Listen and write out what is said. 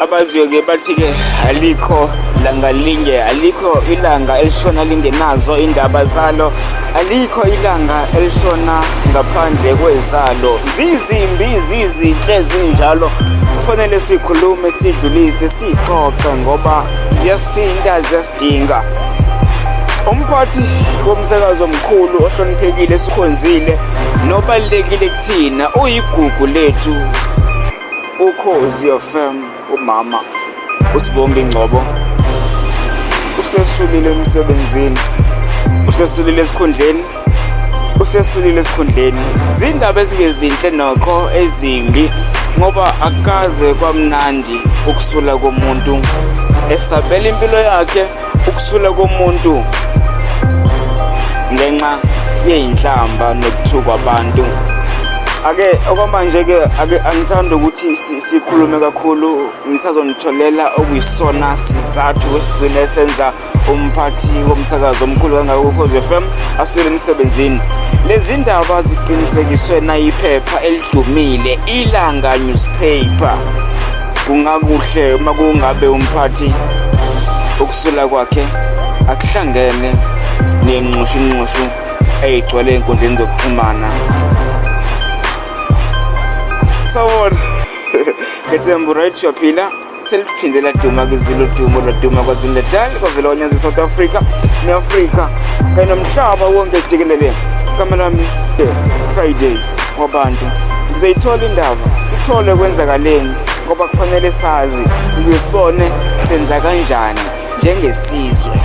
Abaziyo-ke bathi-ke alikho langa linye, alikho ilanga elishona lingenazo indaba zalo, alikho ilanga elishona ngaphandle kwezalo. Zizimbi, zizinhle, zinjalo, kufanele sikhulume, sidlulise, sixoxe ngoba ziyasinda, ziyasidinga. Umphathi womsakazo omkhulu ohloniphekile esikhonzile nobalulekile kuthina uyigugu lethu Ukhozi FM umama uSibongi Ngcobo usesulile emsebenzini, usesulile esikhundleni, usesulile esikhundleni. Zindaba ezingezinhle nokho ezimbi ngoba akukaze kwamnandi ukusula komuntu esabela impilo yakhe, ukusula komuntu ngenxa yey'nhlamba nokuthukwa abantu. Ake okwamanje-ke ake angithandi ukuthi sikhulume kakhulu, ngisazonitholela okuyisona sizathu esigcine senza umphathi womsakazo omkhulu kangaka uKhozi FM asukele emsebenzini. Lezi ndaba ziqinisekiswe nayiphepha elidumile Ilanga Newspaper. Kungakuhle uma kungabe umphathi ukusula kwakhe akuhlangene nenxushunxushu eyigcwele ey'nkundleni zokuxhumana. Sawubona. Ngethemba right uyaphila. Seliphinde laduma kizulu dumo laduma KwaZulu-Natal, kwavela kwanyazi South Africa ne-Afrika kanye nomhlaba wonke jikelele. Igama lami Friday wabantu. Ngizoyithola indaba, sithole kwenzakaleni ngoba kufanele sazi ukuze sibone senza kanjani njengesizwe.